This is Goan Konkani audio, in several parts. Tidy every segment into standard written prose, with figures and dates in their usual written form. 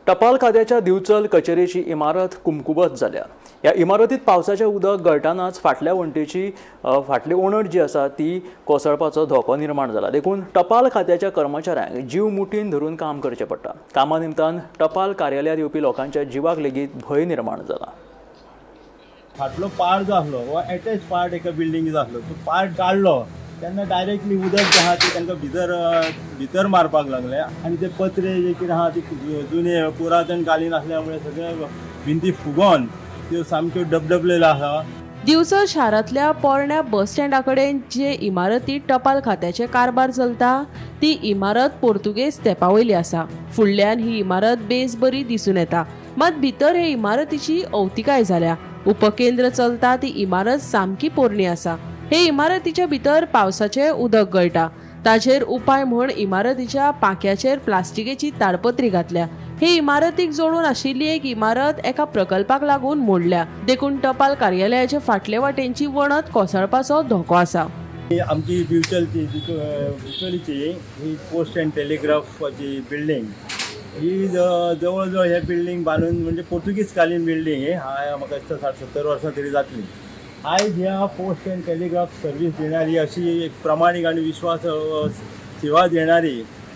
टपाल खात्याच्या दिवचल कचेरेची इमारत कुमकुवत जाल्या. ह्या इमारतीत पावसाचें उदक गळटानाच फाटल्या वण्टीची फाटली ओणट जी आसा ती कोसळपाचो धोको निर्माण जाला. देखून टपाल खात्याच्या कर्मचाऱ्यांक जीव मुठीन धरून काम करचें पडटा. कामा निमतान टपाल कार्यालयांत येवपी लोकांच्या जिवाक लेगीत भंय निर्माण जाला. फाटलो पार्ट जो आसलो हो एटॅच पार्ट एका बिल्डिंगेचो आसलो, तो पार्ट काडलो तेन्ना डायरेक्टली उदक जें आहा तें तांकां भितर भितर मारपाक लागलें आनी ते पत्रे जे कितें आहा ते जुने पुरातन कालीन आसल्या मुळे सगळे भिंती फुगोन त्यो सामक्यो डबडबलेल्यो आहा. दिवचल शारांतल्या पोरण्या बस स्टँडा कडेन जे इमारतीत टपाल खात्याचे कारभार चलता ती इमारत पोर्तुगेज तेंपा वयली आसा. फुडल्यान ही इमारत बेस बरी दिसून येता, मात भितर हे इमारतीची अवतिकाय जाल्या. उपकेंद्र चलता ती इमारत सामकी पोरणी आसा. हे इमारतीच्या भितर पावसाचें उदक गळटा. ताचेर उपाय म्हूण इमारतीच्या पांख्याचेर प्लास्टिकेची ताडपत्री घातल्या. हे इमारतीक जोडून आशिल्ली एक इमारत एका प्रकल्पाक लागून मोडल्या. देखून टपाल कार्यालयाचे फाटले वाटेनची वणत कोसळपाचो धोको आसा. ही आमची दिवचलची दिवचलीची ही पोस्ट अँड टेलिग्राफाची बिल्डींग ही जवळ जवळ हे बिल्डींग बांदून म्हणजे पोर्तुगीज कालीन बिल्डींग ही हाय म्हाका दिसता 60-70 वर्सां तरी जातली. आयज ह्या पोस्ट अँड टेलिग्राफ सर्वीस देणारी अशी एक प्रमाणीक आनी विश्वास सेवा देणारी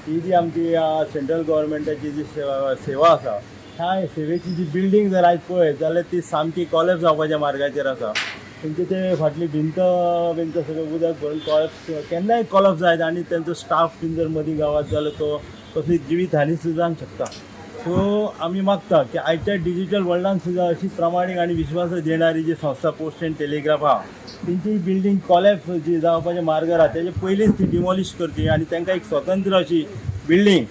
ही जी आमची सेंट्रल गव्हर्मेंटाची जी सेवा आसा, ह्या सेवेची जी बिल्डींग जर आयज पळयत जाल्यार ती सामकी कॉलेप्स जावपाच्या मार्गाचेर आसा. तेंचे ते फाटली भिंत बिंत सगळें उदक भरून कॉलेप्स केन्नाय कॉलेप्स जायत आनी तेंचो स्टाफ बीन जर मदीं गावात जाल्यार तो कसली जिवीत हानी सुद्दां जावंक शकता. सो आमी मागता की आयच्या डिजिटल वर्ल्डान सुद्दां अशी प्रमाणीक आनी विश्वास देणारी जी संस्था पोस्ट अँड टेलिग्राफ आहा तेंची बिल्डींग कॉलेप्स जी जावपाचे मार्गार आहा तेजे पयलींच ती डिमॉलिश करची आनी तांकां एक स्वतंत्र अशी बिल्डींग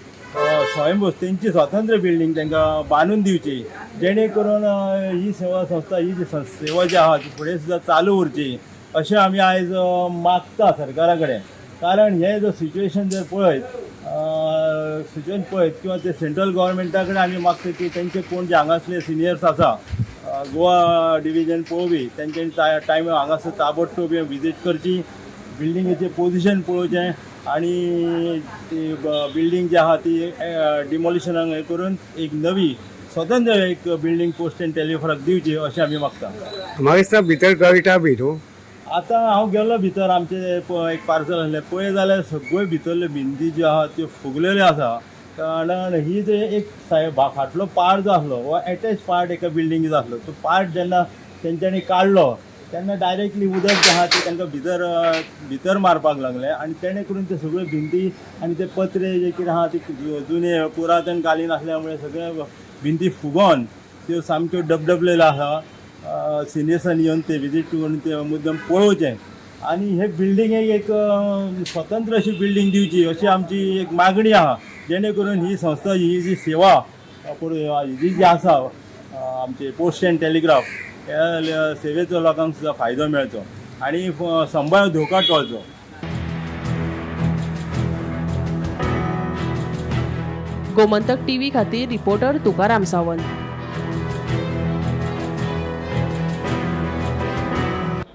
स्वयंभू तेंची स्वतंत्र बिल्डींग तांकां बांदून दिवची, जेणे करून ही सेवा संस्था ही जी सेवा जी आहा ती फुडें सुद्दां चालू उरची अशें आमी आयज मागता सरकारा कडेन. कारण हें जर सिच्युएशन जर पळयत सिच्युएशन पळयत किंवा ते सेंट्रल गव्हर्मेंटा कडेन आमी मागता की तेंचे कोण जे हांगासले सिनियर्स आसा गोवा डिविजन पळोवपी तेंच्यांनी टायम हांगासर ताबडतोब विजीट करची, बिल्डिंगेचें पोजिशन पळोवचें आनी ती बिल्डींग जी आहा ती डिमॉलिशनाक हें करून एक नवी स्वतंत्र एक बिल्डींग पोस्ट अँड टेलिग्राफाक दिवची अशें आमी मागता. म्हाका दिसता भितर गळटा बी न्हू. आतां हांव गेलो भितर, आमचें एक पार्सल आसलें पळय जाल्यार सगळ्यो भितरल्यो भिंती ज्यो आहा त्यो फुगलेल्यो आसा. कारण ही जे एक फाटलो पार्ट जो आसलो हो एटॅच पार्ट एका बिल्डिंगेचो आसलो, तो पार्ट जेन्ना तेंच्यांनी काडलो तेन्ना डायरेक्टली उदक जें आहा तें तांकां भितर भितर मारपाक लागलें आनी तेणें करून ते सगळ्यो भिंती आनी ते पत्रे जे कितें आहा ते जुने पुरातन कालीन आसल्या मुळे सगळे भिंती फुगोन त्यो सामक्यो डबडबलेल्यो आहा. सिनियर्सांनी येवन ते विजीट करून ते मुद्दम पळोवचें आनी हे बिल्डिंगेक एक स्वतंत्र अशी बिल्डींग दिवची अशी आमची एक मागणी आहा, जेणे करून ही संस्था ही जी सेवा ही जी आसा आमची पोस्ट अँड टेलिग्राफ ह्या सेवेचो लोकांक सुद्दां फायदो मेळचो आनी संभाव्य धोका टळचो. गोमंतक टीव्ही खातीर रिपोर्टर तुकाराम सावंत.